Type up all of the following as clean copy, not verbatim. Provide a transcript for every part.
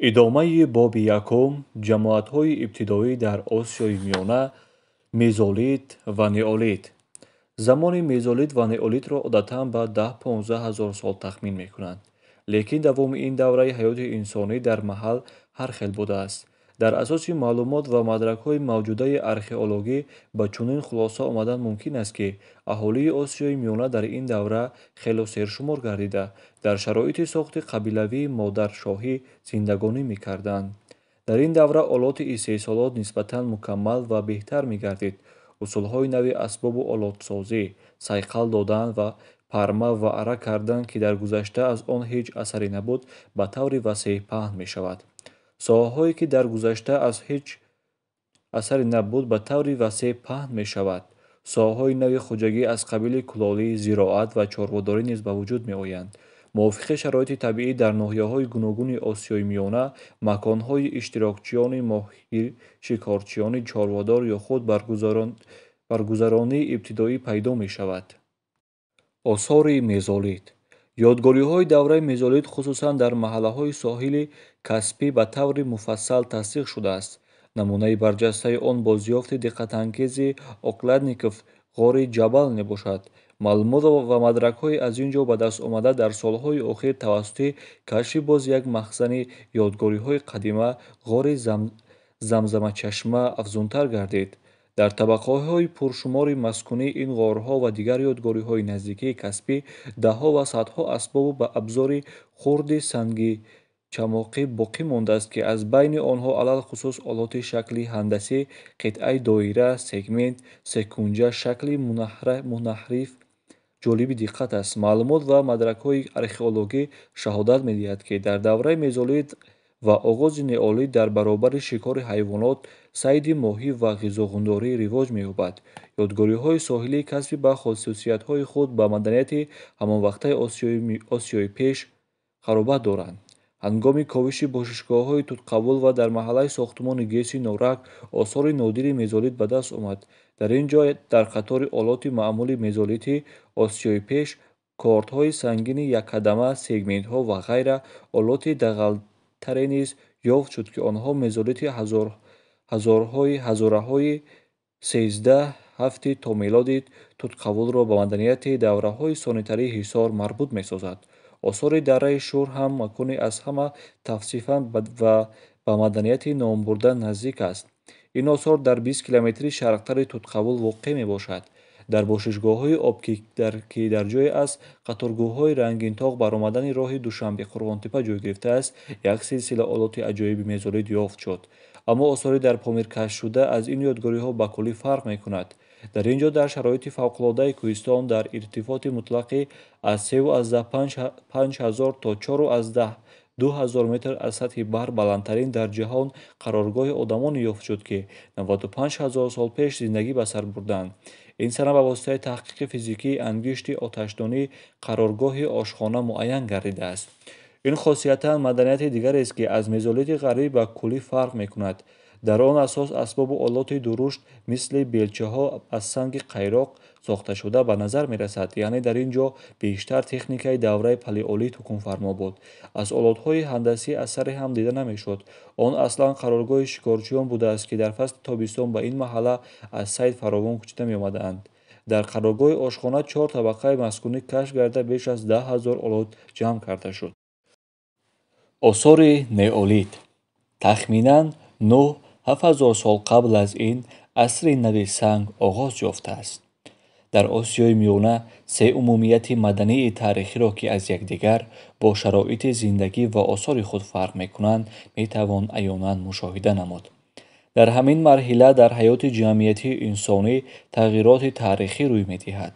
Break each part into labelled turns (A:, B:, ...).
A: Идомаи боби якум: ҷамоатҳои ибтидоӣ дар Осиёи Миёна, мезолит ва неолит. Замони мезолит ва неолитро одатан ба 10-15 ҳазор сол тахмин мекунанд. Лекин давоми ин давраи ҳаёти инсонӣ дар маҳал ҳар хел будааст. Дар асоси маълумот ва мадракҳои мавҷудаи археологӣ ба чунин хулоса омадан мумкин аст, ки аҳолии Осиёи Миёна дар ин давра хело сершумор гардида, дар шароити сохти қабилавии модаршоҳӣ зиндагонӣ мекарданд. Дар ин давра олоти истеҳсолот нисбатан мукаммал ва беҳтар мегардид. Усулҳои нави асбобу олотсозӣ, сайқал додан ва парма ва ара кардан, ки дар гузашта аз он ҳеҷ асаре набуд, ба таври васеъ паҳн мешавад. Соҳаҳое, ки дар гузашта аз ҳеҷ асаре набуд, ба таври васеъ паҳн мешавад. Соҳаҳои нави хоҷагӣ аз қабили кулолӣ, зироат ва чорводорӣ низ ба вуҷуд меоянд. Мувофиқи шароити табиӣ дар ноҳияҳои гуногуни Осиёи Миёна маконҳои иштирокчиёни моҳишикорчиёни чорводор ё худ баргузаронии ибтидоӣ пайдо мешавад. Осори мезолит. Ёдгориҳои давраи мезолит, хусусан дар маҳаллаҳои соҳили Каспӣ, ба таври муфассал тасдиқ шудааст. Намунаи барҷастаи он бозёфти диққатангези Окладников ғори Ҷабал мебошад. Маълумот ва мадракҳои аз ин ҷо ба даст омада дар солҳои охир тавассути кашфи боз як махзани ёдгориҳои қадима, ғори Замзамачашма, афзунтар гардид. Дар табақаҳои пуршумори маскунии ин ғорҳо ва дигар ёдгориҳои наздикии Каспӣ даҳҳо ва садҳо асбобу абзори хурди санги чамоқӣ боқӣ мондааст, ки аз байни онҳо алалхусус олоти шакли ҳандасӣ, қитъаи доира, сегмент, секунҷа, шакли мунаҳриф ҷолиби диққат аст. Маълумот ва мадракҳои археологӣ шаҳодат медиҳад, ки дар давраи мезолит ва оғози неолит дар баробари шикори ҳайвонот сайди моҳӣ ва ғизоғундорӣ ривоҷ меёбад. Ёдгориҳои соҳилии Каспӣ ба хусусиятҳои худ ба маданияти ҳамонвақтаи Осиёи Пеш қаробат доранд. Ҳангоми ковиши бошишгоҳҳои Тутқабул ва дар маҳаллаи сохтумони ГЭСи Норак осори нодири мезолит ба даст омад. Дар ин ҷо дар қатори олоти маъмули мезолити Осиёи Пеш кордҳои сангини якқадама, сегментҳо ва ғайра олоти дағалтаре низ ёфт шуд, ки онҳо мезолити ҳазораҳои 13-7 то мелоди Тутқабулро ба маданияти давраҳои сонитарии Ҳисор марбут месозад. Осори дарраи Шур ҳам макони аз ҳама тавсифан ва ба маданияти номбурда наздик аст. Ин осор дар 20 километри шарқтари Тутқабул воқеъ мебошад. Дар бошишгоҳҳои об, ки дар ҷое аз қаторкӯҳҳои рангинтоқ баромадани роҳи Душанбе-Қурғонтеппа ҷой гирифтааст, як силсила олоти аҷоиби мезолит ёфт шуд. Аммо осори дар Помир кашфшуда аз ин ёдгориҳо ба куллӣ фарқ мекунад. Дар ин ҷо дар шароити фавқулодаи кӯҳистон дар иртифоти мутлақи аз 3,5 ҳазор то 4,2 ҳазор метр аз сатҳи баҳр баландтарин дар ҷаҳон қароргоҳи одамоне ёфт шуд, ки 95 ҳазор сол пеш зиндагӣ ба сар бурданд. Ин сана ба воситаи таҳқиқи физикии ангишти оташдонӣ қароргоҳи ошхона муайян гардидааст. Ин хосиятан маданияти дигарест, ки аз мезолити ғарбӣ ба куллӣ фарқ мекунад. Дар он асос асбобу олоти дурушт мисли белчаҳо аз санги қайроқ сохташуда ба назар мерасад, яъне дар ин ҷо бештар техникаи давраи палеолит ҳукмфармо буд. Аз олотҳои ҳандасӣ асаре ҳам дида намешуд. Он аслан қароргоҳи шикорчиён будааст, ки дар фасли тобистон ба ин маҳалла аз сайд фаровон кӯчида меомадаанд. Дар қароргоҳи ошхона чор табақаи маскунӣ кашф гардида, беш аз 10 ҳазор олот ҷамъ карда шуд. Осори неолит. Тахминан 9-7 ҳазор сол қабл аз ин асри нави санг оғоз ёфтааст. Дар Осиёи Миёна се умумияти мадании таърихиро, ки аз якдигар бо шароити зиндагӣ ва осори худ фарқ мекунанд, метавон аёнан мушоҳида намуд. Дар ҳамин марҳила дар ҳаёти ҷамъиятии инсонӣ тағйироти таърихӣ рӯй медиҳад.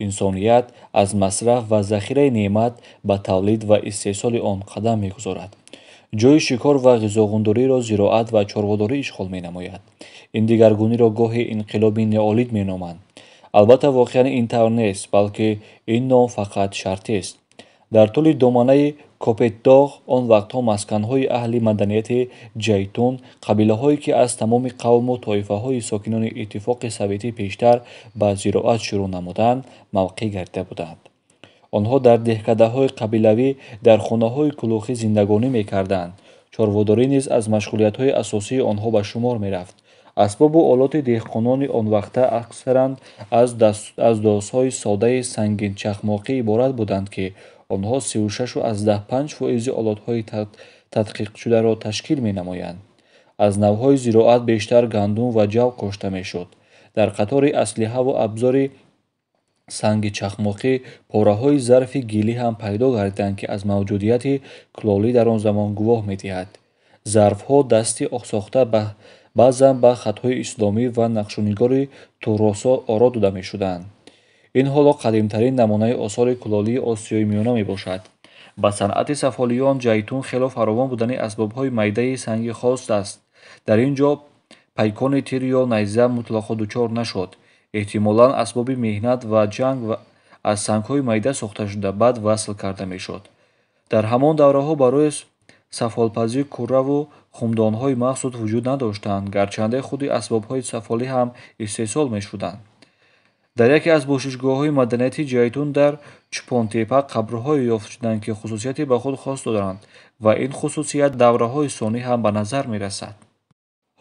A: Инсоният аз масраф ва захираи неъмат ба тавлид ва истеҳсоли он қадам мегузорад. Ҷойи шикор ва ғизоғундориро зироат ва чорводорӣ ишғол менамояд. Ин дигаргуниро гоҳе инқилоби неолит меноманд. Албатта, воқеан ин тавр нест, балки ин ном фақат шартист. Дар тӯли доманаи Копетдоғ он вақтҳо масканҳои аҳли маданияти Ҷайтун, қабилаҳое, ки аз тамоми қавму тоифаҳои сокинони Иттифоқи Советӣ пештар ба зироат шурӯъ намуданд, мавқеъ гардида буданд. Онҳо дар деҳкадаҳои қабилавӣ дар хонаҳои кулухӣ зиндагонӣ мекарданд. Чорводорӣ низ аз машғулиятҳои асосии онҳо ба шумор мерафт. Асбобу олоти деҳқонони онвақта аксаран аз досҳои содаи сангинчахмоқӣ иборат буданд, ки онҳо 36,5% олотҳои тадқиқшударо ташкил менамоянд. Аз навъҳои зироат бештар гандум ва ҷав кошта мешуд. Дар қатори аслиҳаву абзори санги чахмоқӣ пораҳои зарфи гилӣ ҳам пайдо гардиданд, ки аз мавҷудияти кулолӣ дар он замон гувоҳ медиҳад. Зарфҳо дастӣ сохта баъзан ба хатҳои исломӣ ва нақшунигори турросо оро дода мешуданд. Ин ҳоло қадимтарин намунаи осори кулолии Осиёи Миёна мебошад. Ба санъати сафолиён Ҷайтун хело фаровон будани асбобҳои майдаи санги хос аст. Дар ин ҷо пайкони тир ё найза мутлақо дучор нашуд. Эҳтимолан асбоби меҳнат ва ҷанг аз сангҳои майда сохта шуда, баъд васл карда мешуд. Дар ҳамон давраҳо барои сафолпазӣ курраву хумдонҳои махсус вуҷуд надоштанд, гарчанде худи асбобҳои сафолӣ ҳам истеҳсол мешуданд. Дар яке аз бошишгоҳҳои маданияти Ҷайтун дар Чупонтепа қабрҳое ёфт шуданд, ки хусусияти ба худ хос доранд ва ин хусусият давраҳои сонӣ ҳам ба назар мерасад.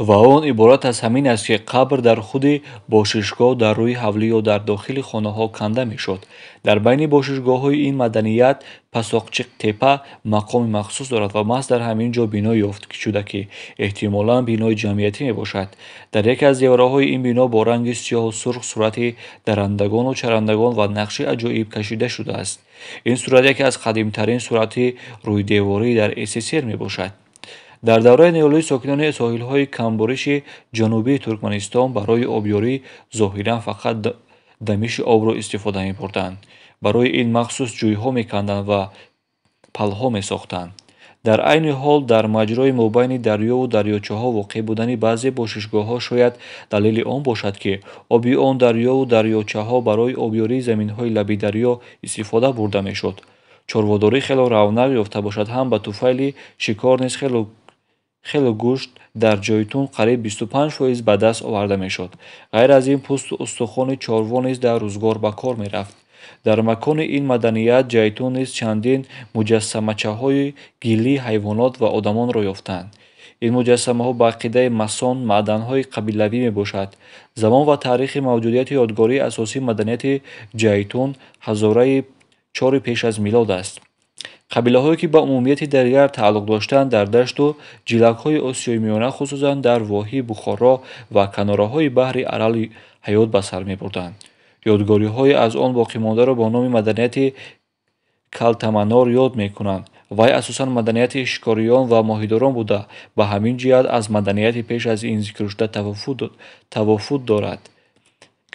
A: Ва он иборат аз ҳамин аст, ки қабр дар худи бошишгоҳ дар рӯи ҳавлӣ ё дар дохили хонаҳо канда мешуд. Дар байни бошишгоҳҳои ин маданият Пасоқчиқтепа мақоми махсус дорад ва маҳз дар ҳамин ҷо бино ёфт шуда, ки эҳтимолан бинои ҷамъиятӣ мебошад. Дар яке аз девораҳои ин бино бо ранги сиёҳу сурх сурати дарандагону чарандагон ва нақши аҷоиб кашида шудааст. Ин сурат яке аз қадимтарин сурати рӯйдеворӣ дар СССР мебошад. Дар давраи неолит сокинони соҳилҳои камбориши ҷанубии Туркманистон барои обёрӣ зоҳиран фақат дамиши обро истифода мебурданд. Барои ин махсус ҷӯйҳо меканданд ва палҳо месохтанд. Дар айни ҳол дар маҷрои мобайни дарёву дарёчаҳо воқеъ будани баъзе бошишгоҳҳо шояд далели он бошад, ки оби он дарёву дарёчаҳо барои обёрии заминҳои лаби дарё истифода бурда мешуд. Чорводорӣ хело равнақ ёфта бошад ҳам, ба туфайли шикор низ хело гӯшт дар Ҷайтун қариб 25% ба даст оварда мешуд. Ғайр аз ин пӯсту устухони чорво низ дар рӯзгор ба кор мерафт. Дар макони ин маданият Ҷайтун низ чандин муҷассамачаҳои гилии ҳайвонот ва одамонро ёфтанд. Ин муҷассамаҳо ба ақидаи масон маъданҳои қабилавӣ мебошад. Замон ва таърихи мавҷудияти ёдгории асосии маданияти Ҷайтун ҳазораи 4 пеш аз милод аст. Қабилаҳое, ки ба умумияти дигар тааллуқ доштанд, дар дашту ҷилакҳои Осиёи Миёна, хусусан дар воҳии Бухоро ва канораҳои баҳри Арал ҳаёт ба сар мебурданд. Ёдгориҳои аз он боқимондаро бо номи маданияти Калтаманор ёд мекунанд. Вай асосан маданияти шикориён ва моҳидорон буда, ба ҳамин ҷиҳат аз маданияти пеш аз ин зикршуда тавофут дорад.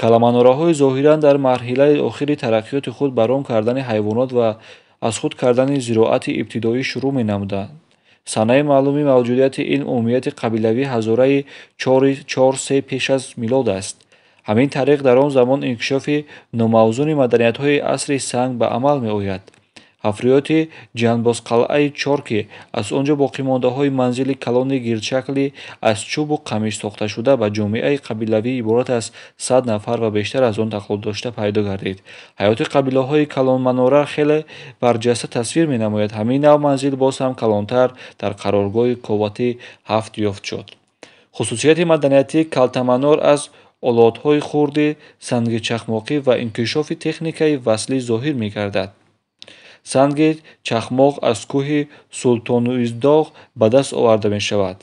A: Каламанораҳои зоҳиран дар марҳилаи охири тараққиёти худ ба ром кардани ҳайвонот ва аз худ кардани зироати ибтидоӣ шурӯъ менамуданд. Санаи маълуми мавҷудияти ин умумияти қабилавӣ ҳазораи 4-3 пеш аз милод аст. Ҳамин тариқ дар он замон инкишофи номавзуни маданиятҳои асри санг ба амал меояд. Ҳафриёти Ҷанбозқалъаи Чор, ки аз он ҷо боқимондаҳои манзили калони гирдшакли аз чӯбу қамиш сохташуда ба ҷомеаи қабилавӣ иборат аз 100 нафар ва бештар аз он тааллуқ дошта пайдо гардид. Ҳаёти қабилаҳои калонманора хеле барҷаста тасвир менамояд. Ҳамин нав манзил боз ҳам калонтар дар қароргоҳи Ковати 7 ёфт шуд. Хусусияти маданияти Калтаманор аз олотҳои хурди санги чахмоқӣ ва инкишофи техникаи васлӣ зоҳир мегардад. Санги чахмоқ аз кӯҳи Султонуиздоғ ба даст оварда мешавад.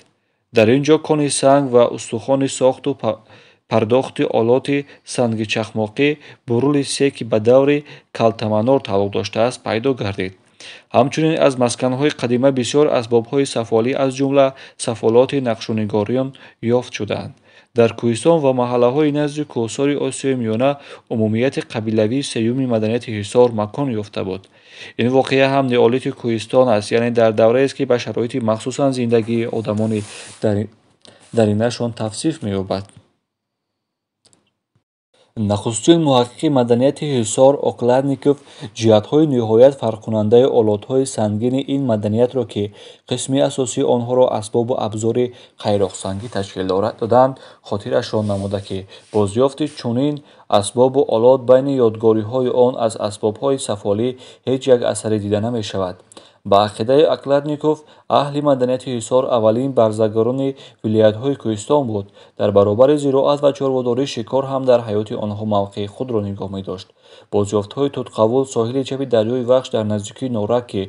A: Дар ин ҷо кони санг ва устухони сохту пардохти олоти санги чахмоқӣ бурули се, ки ба даври Калтаманор тааллуқ доштааст, пайдо гардид. Ҳамчунин аз масканҳои қадима бисёр асбобҳои сафолӣ, аз ҷумла сафолоти нақшунигориён ёфт шудаанд. Дар кӯҳистон ва маҳаллаҳои назди кӯҳсори Осиёи Миёна умумияти қабилавии сеюми маданияти Ҳисор макон ёфта буд. Ин воқеа ҳам неолити кӯҳистон аст, яъне дар давраест, ки ба шароити махсусан зиндагии одамони даринашон тавсиф меёбад. Нахустин муҳаққиқи маданияти Ҳисор Окладников ҷиҳатҳои ниҳоят фарқкунандаи олотҳои сангини ин маданиятро, ки қисми асосии онҳоро асбобу абзори қайроқсангӣ ташкил доданд, хотирашон намуда, ки бозёфти чунин асбобу олот байни ёдгориҳои он аз асбобҳои сафолӣ ҳеҷ як асаре дида намешавад. Ба ақидаи Окладников, аҳли маданияти Ҳисор аввалин барзагарони вилоятҳои кӯҳистон буд. Дар баробари зироат ва чорводорӣ шикор ҳам дар ҳаёти онҳо мавқеи худро нигоҳ медошт. Бозёфтҳои Тутқавул соҳили чапи дарёи Вахш дар наздикии Норак, ки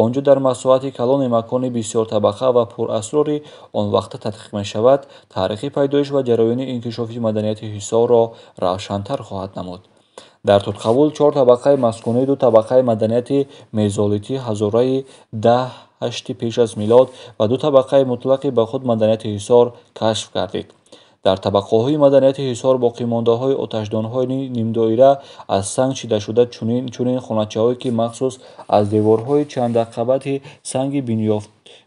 A: он ҷо дар масоҳати калони макони бисёртабақа ва пурасрори он вақта тадқиқ мешавад, таърихи пайдоиш ва ҷараёни инкишофи маданияти Ҳисорро равшантар хоҳад намуд. Дар Тутқавул 4 табақаи маскунӣ, 2 табақаи маданияти мезолитӣ ҳазораи 10-8 пеш аз милод ва 2 табақаи мутлақи ба худ маданияти Ҳисор кашф гардид. Дар табақаҳои маданияти Ҳисор боқимондаҳои оташдонҳои нимдоира аз санг чидашуда, чунин хоначаҳое, ки махсус аз деворҳои чандақабати санги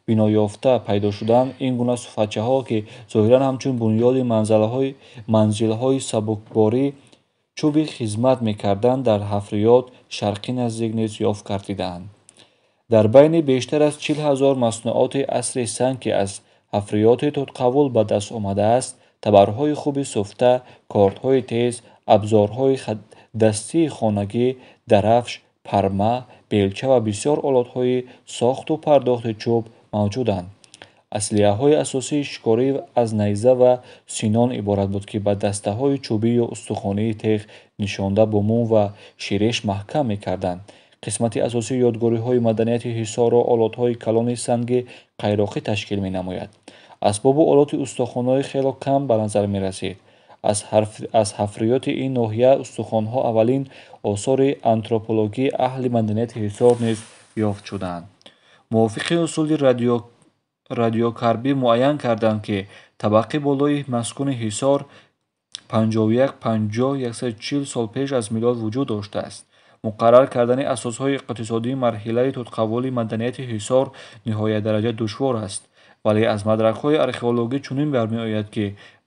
A: биноёфта пайдо шуданд, ин гуна суфачаҳо, ки зоҳиран ҳамчун бунёди манзилҳои сабукбори чӯби хизмат мекарданд, дар ҳафриёт шарқӣ наздик низ ёфт гардидаанд. Дар байни бештар аз 40 000 маснуоти асри санг, ки аз ҳафриёти Тутқавул ба даст омадааст, табарҳои хуби суфта, кордҳои тез, абзорҳои дастии хонагӣ, дарафш, парма, белча ва бисёр олотҳои сохту пардохти чӯб мавҷуданд. Аслиҳаҳои асосии шикорӣ аз найза ва синон иборат буд, ки ба дастаҳои чӯбӣ ё устухонии теғ нишонда бо мум ва ширеш маҳкам мекарданд. Қисмати асосии ёдгориҳои маданияти Ҳисорро олотҳои калони санги қайроқӣ ташкил менамояд. Асбобу олоти устохонаҳои хело кам ба назар мерасид. Аз ҳафриёти ин ноҳия устухонҳо аввалин осори антропологии аҳли маданияти Ҳисор низ ёфт шуданд. Мувофиқи усули радиокарбӣ муайян карданд, ки табақи болои маскуни Ҳисор 51-50-140 сол пеш аз милод вуҷуд доштааст. Муқаррар кардани асосҳои иқтисодии марҳилаи Тутқавули маданияти Ҳисор ниҳоятдараҷа душвор аст, вале аз мадракҳои археологӣ чунин бармеояд, ки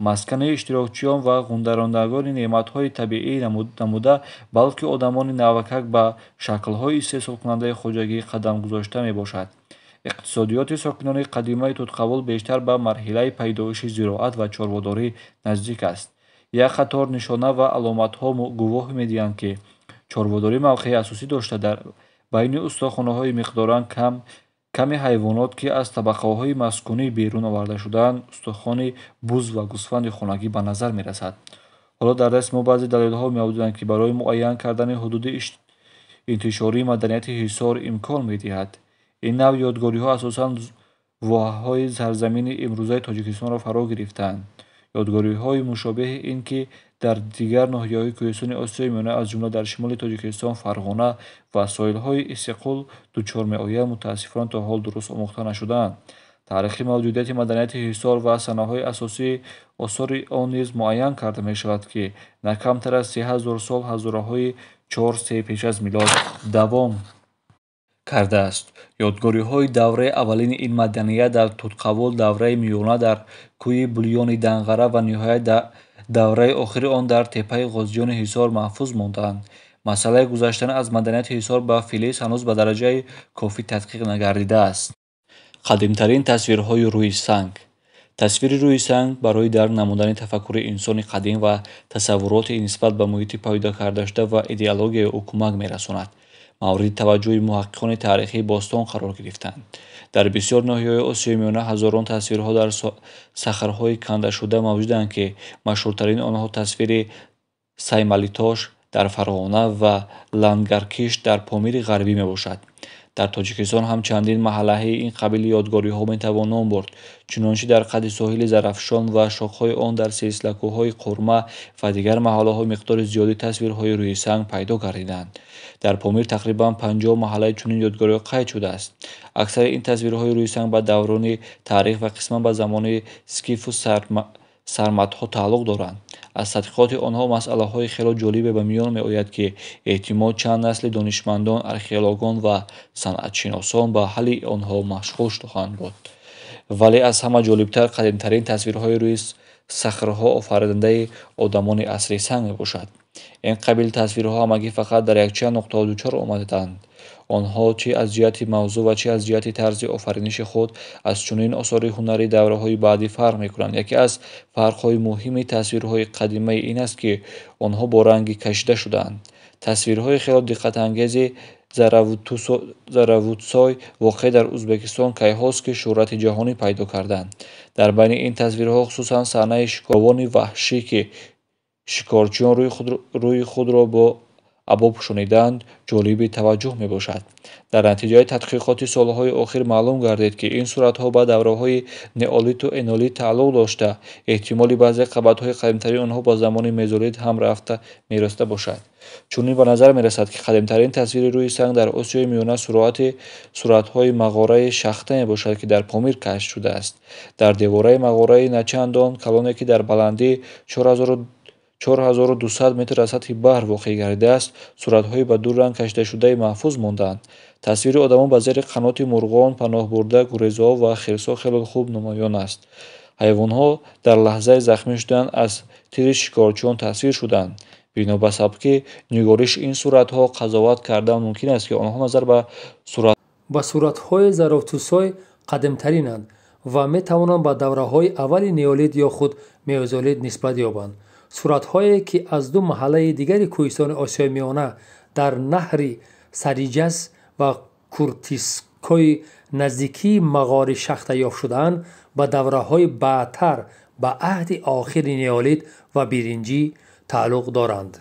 A: маскани иштирокчиён ва ғундарондагони неъматҳои табиӣ намуда, балки одамони навакак ба шаклҳои истеҳсолкунандаи хоҷагӣ қадам гузошта мебошад. Иқтисодиёти сокинони қадимаи Тутқавул бештар ба марҳилаи пайдоиши зироат ва чорводорӣ наздик аст. Як қатор нишона ва аломатҳо гувоҳ медиҳанд, ки чорводорӣ мавқеи асосӣ дошта, дар байни устохонаҳои миқдоран ками ҳайвонот, ки аз табақаҳои маскунӣ берун оварда шудаанд, устухони буз ва гӯсфанди хонагӣ ба назар мерасад. Ҳоло дар дасти мо баъзе далелҳо мавҷуданд, ки барои муайян кардани ҳудуди интишории маданияти Ҳисор имкон медиҳад. Ин навъ ёдгориҳо асосан воҳаҳои сарзамини имрӯзаи Тоҷикистонро фаро гирифтаанд. Ёдгориҳои мушобеҳи ин, ки дар дигар ноҳияҳои кӯҳистони Осиёи Миёна, аз ҷумла дар шимоли Тоҷикистон, Фарғона ва соҳилҳои Иссиқул дучор меоянд, мутаассифона то ҳол дуруст омӯхта нашудаанд. Таърихи мавҷудияти маданияти Ҳисор ва санаҳои асосии осори он низ муайян карда мешавад, ки на камтар аз 3000 сол ҳазораҳои 4-3 пеш аз милод давом кардааст. Ёдгориҳои давраи аввалини ин маданият дар Тутқавул, давраи миёна дар кӯҳи Булёни Данғара ва ниҳоят давраи охири он дар теппаи Ғозиёни Ҳисор маҳфуз мондаанд. Масъалаи гузаштан аз маданияти Ҳисор ба филиз ҳанӯз ба дараҷаи кофӣ тадқиқ нагардидааст. Қадимтарин тасвирҳои рӯи санг. Тасвири рӯи санг барои дарк намудани тафаккури инсони қадим ва тасаввуроти нисбат ба муҳити пайдо кардашуда ва идеологияи ӯ кӯмак мерасонад. Мавриди таваҷҷӯҳи муҳаққиқони таърихии бостон қарор гирифтанд. Дар бисёр ноҳияҳои Осиёи Миёна ҳазорон тасвирҳо дар сахрҳои кандашуда мавҷуданд, ки машҳуртарини онҳо тасвири Саймалитош дар Фарғона ва Лангаркиш дар Помири Ғарбӣ мебошад. Дар Тоҷикистон ҳам чандин маҳаллаи ин қабили ёдгориҳо метавон ном бурд. Чунончи дар қади соҳили Зарафшон ва шохҳои он дар силсилакӯҳҳои Қурма ва дигар маҳаллаҳо миқдори зиёди тасвирҳои рӯи санг пайдо гардиданд. Дар Помир тақрибан 50 маҳаллаи чунин ёдгориҳо қайд шудааст. Аксари ин тасвирҳои рӯи санг ба даврони таърих ва қисман ба замони скифу сарматҳо тааллуқ доранд. Аз тадқиқоти онҳо масъалаҳои хело ҷолибе ба миён меояд, ки эҳтимол чанд насли донишмандон, археологон ва санъатшиносон ба ҳалли онҳо машғул хоҳанд буд. Вале аз ҳама ҷолибтар қадимтарин тасвирҳои рӯи сахрҳо офаридаи одамони асри санг мебошад. Ин қабил тасвирҳо ҳамагӣ фақат дар якчанд нуқтаҳо дучор омадаанд. Онҳо чӣ аз ҷиҳати мавзӯъ ва чӣ аз ҷиҳати тарзи офариниши худ аз чунин осори ҳунарии давраҳои баъдӣ фарқ мекунанд. Яке аз фарқҳои муҳими тасвирҳои қадимаи ин аст, ки онҳо бо ранги кашида шудаанд. Тасвирҳои хело диққатангези Заравутсой воқеъ дар Узбекистон кайҳост, ки шӯҳрати ҷаҳонӣ пайдо карданд. Дар байни ин тасвирҳо хусусан саҳнаи шикоровони ваҳшӣ, ки шикорчиён рӯи худро бо або пӯшонидаанд, ҷолиби таваҷҷӯҳ мебошад. Дар натиҷаи тадқиқоти солҳои охир маълум гардид, ки ин суратҳо ба давраҳои неолиту энолит тааллуқ дошта, эҳтимоли баъзе қабатҳои қадимтарини онҳо ба замони мезолит ҳам рафта мерасида бошад. Чунин ба назар мерасад, ки қадимтарин тасвири рӯи санг дар Осиёи Миёна суратҳои мағораи Шахта мебошад, ки дар Помир кашф шудааст. Дар девораи мағораи начандон калоне, ки дар баландии 4200 метр аз сатҳи баҳр воқеъ гардидааст, суратҳои ба ду ранг кашидашудаи маҳфуз мондаанд. Тасвири одамон ба зери қаноти мурғон паноҳбурда, гурезаҳо ва хирсҳо хеле хуб намоён аст. Ҳайвонҳо дар лаҳзаи захмӣ шудан аз тири шикорчиён тасвир шуданд. Бино ба сабки нигориши ин суратҳо қазоват кардан мумкин аст, ки онҳо назар ба
B: ба суратҳои Заровтусой қадимтаринанд ва метавонанд ба давраҳои аввали неолит ё худ мезолит нисбат ёбанд. Суратҳое, ки аз ду маҳаллаи дигари кӯҳистони Осиёи Миёна дар наҳри Сариҷаз ва Куртискои наздикии мағори Шахта ёфт шудаанд, ба давраҳои баъдтар, ба аҳди охири неолит ва биринҷӣ тааллуқ доранд.